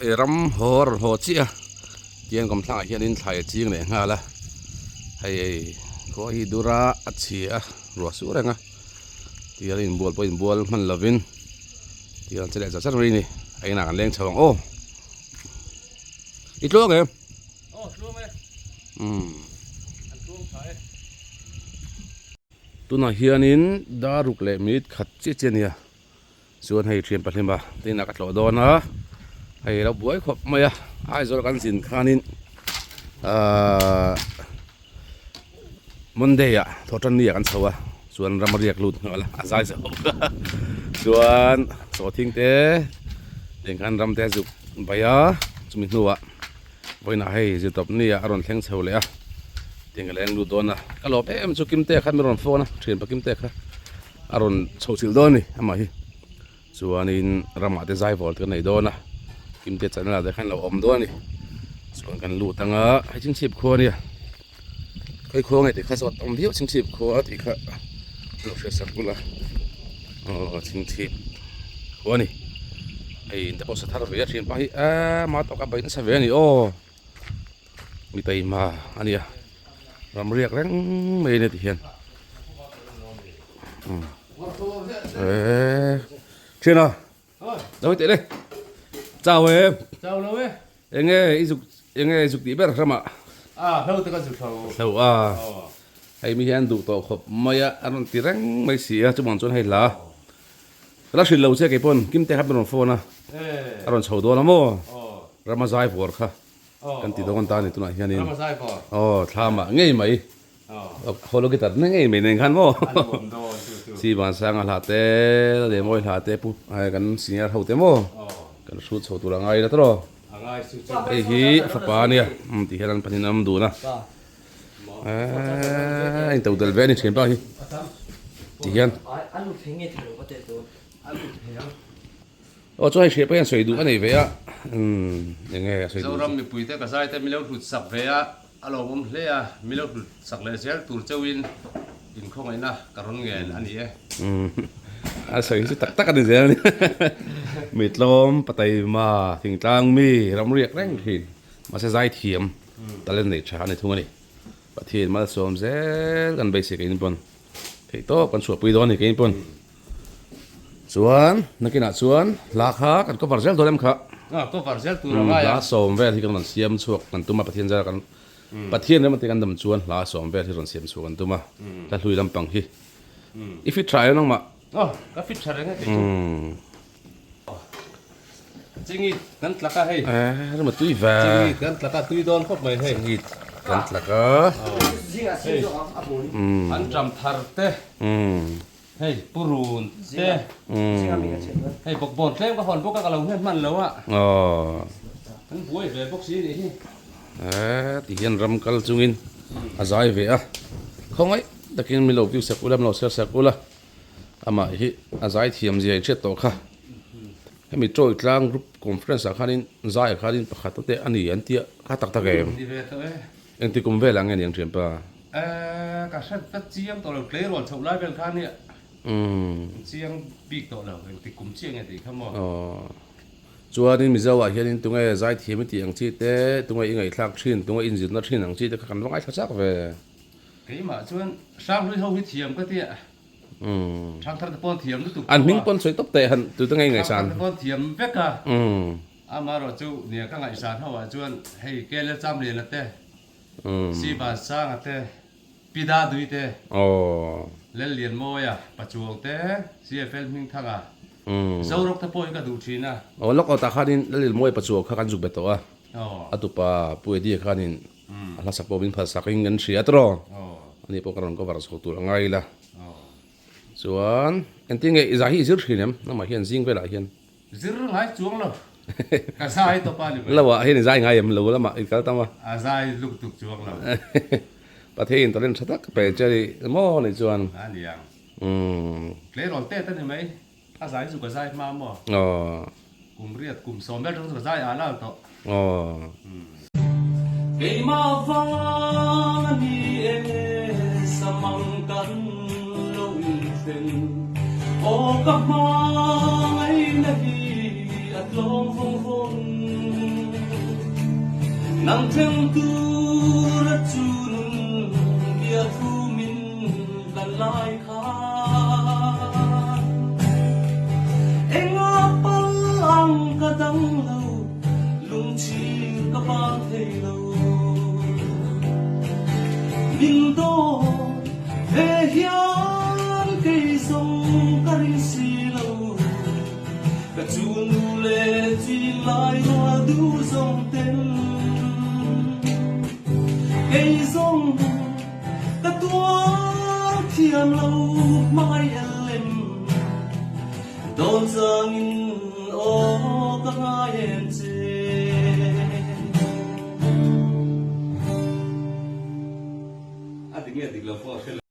Hei ram haw a rawn haw chiah a tiang kawmthlangah hianin thlai a ching leh nghal a hei khua hi dura a chhia a ruah suh reng a tiang inbual pawh inbual hman lovin tiang che leh char char mai a ni a inah kan leng chho ang aw i tluang em? Aw tluang e umm an tluang tha e. Tunah hianin dar ruk leh minute khat chiah chiah a nia. Chuan hei thian pahlima te inah ka tlawh dawn a, hei lo buai khawp mai a, Aizawl kan zin khanin ahh Monday ah Thawhtanni ah kan chho a, chuan ram a riak lut nghal a, a zai zo chuan sawhthing te eng khan ram te a zuk bai a, chumi hnuah vawiinah hei zirtawpni ah a rawn thleng chho leh a, tiang ka leng lut dawn a, ka lawm em chu Kimtea khan min rawn phone a, thianpa Kimtea kha. A rawn chho chilh dawn a ni amah hi chuanin ramah te zaivawl te kan nei dawn a kimte channel ah te khan lo awm dawn a ni chuan kan lut ang a hei chhingchhip khua a nia khawi khua nge tih kha zawt awm viau chhingchhip khua tih kha lo hriat sak bula aw chhingchhip khua a ni hei in te pawh sa thar ve a thian pa hi eee mah tawk a bei nasa ve a ni aw. Mi taima a nia ram riak reng mai a ni tihian eee thiana lo teh le chau em chau lo e enge i zuk enge i zuk tih ber ramah a hlo te ka zuk hlo hlo a hei mi hian duh tawh khawp mai a a rawn ti reng mai si a chuvang chuan hei hla Ka la hrilh lo che kei pawn Kimte kha min rawn phone a, a rawn chho dawn a maw? Rama zai vawr kha kan ti dawn ta a ni tunah hianin. Aw thlamah ngei mai, holo guitar na ngei mai nen khan maw? Si Vansanga hla te, Lemawi hla te pu kan senior ho te maw? Kan hrut chho tur a ngai la tawh. Hei hi a fapa a nia, ti hian an pahnih an awm dun a. Eeee in to del ve a ni thin pa hi ti hian aw chuan hei hriat pawh hian sawi duh a nei ve a umm eng nge a sawi duh Zoram mipui te ka zai te milo hlut sak ve a a lawmawm hle a milo hlut sak leh zel tur chauhin inkhawngaihna ka rawn ngen a ni e. Umm a sawi chu tak tak a ni zel a ni mitlawm pataima thingtlang mi ramriak reng thin mahse zai thiam. Talent nei tha a ni thung a ni. Pathian malsawm zel kan beisei keini pawn theih tawp kan chhuahpui dawn a ni keini pawn. Chuan nakinah chuan hla kha kan cover zel dawn em kha. A cover zel tur a ngai a. Hla sawm vel hi kan rawn siam chhuak kan tum a Pathian zara kan Pathian ram ati kan dam chuan hla sawm vel hi rawn siam chhuak kan tum a. Hla hlui lampang hi. I fit tha em nangmah? Aw ka fit tha reng e kei chu. Chingit kan tlak a hei. Eh, rema tui ve. Chingit kan tlak a tui dawn khawp mai hei. Chingit kan tlak a. Hei. An ṭam thar te. Hei purun te. Hei bawkbawn tlem ka hawn bawk a ka lo hne hman lo a. Aw. Kan buai ve bawk si nih hi. Eh, ti hian ram kal chungin a zai ve a. Khawngaih takin min lo view sak ula, min lo share sak ula. Amah hi a zai thiam zia in hriat tawh kha. Hemi Troy tlang group conference ah khanin zai ah khanin pakhat te a ni an tia kha tak tak em? Ni ve tawh e. Engti kum vel ah nge ni ang thian pa? Eh ka hre ta chiang tawh lo tleirawl chhoh lai vel kha nia. Umm. Chiang bik tawh lo engti kum chiah nge tih kha maw? Aw. Chuanin Mizo ah hianin tunge zai thiam i tih ang chi te, tunge i ngaihthlak thin, tunge i inzirna thin ang chi te kha kan va ngaithla chak ve. Keimah chuan Hranghlui ho hi thiam ka tia. Hrangthar te pawn thiam lutuk An hming pawn sawi tawp teh han tute ngei ngaihsan. Hrangthar te pawn thiam vek a. Amaherawh chu nia ka ngaihsan ho ah chuan hei KLL Chamliana te, Sivan Sanga te, Pi Dadui te, Lallianmawia, Pachuau te, CFL Hmingthanga, Zorok te pawh hi ka duh thin a. Aw lawk awtah khanin Lallianmawia Pachuau kha kan zuk be tawh a, a tupa Pu Eddie khanin a hla sak pawh min phal sak in kan hria tawh ani pawh ka rawn cover chho tur a ngai ila chuan engtin nge i zai hi i zir thin em nangmah hian zing velah hian zir ngai chuang lo ka zai tawp a ni mai lo ah hian i zai ngai em lo lamah i kal tam a a zai luk tuk chuang lo Pathian talent tha tak pe che ni maw ni chuan a ni ang tleirawl tet a ni mai A zai chu ka zai hma maw? Aw. Kum riat kum sawm vel tang chu ka zai ah lal tawh. Aw. Keimah vang a ni e samang kan lo inthleng Aw ka hmangaihna hi a tlawm vawng vawng. Nang thleng tur a chu nun bia thu min hlan lai khan Enga pal ang ka dang lo lungchhir ka ban thei lo Min dawn ve hian kei zawng ka ring si lo. Ka chu nu leh chin lai rual duh zawng ten Kei zawng ka tuar thiam lo hmai el lem Dawn changin aw ka ngai em che. A dik nge dik lo pawh a hre lo.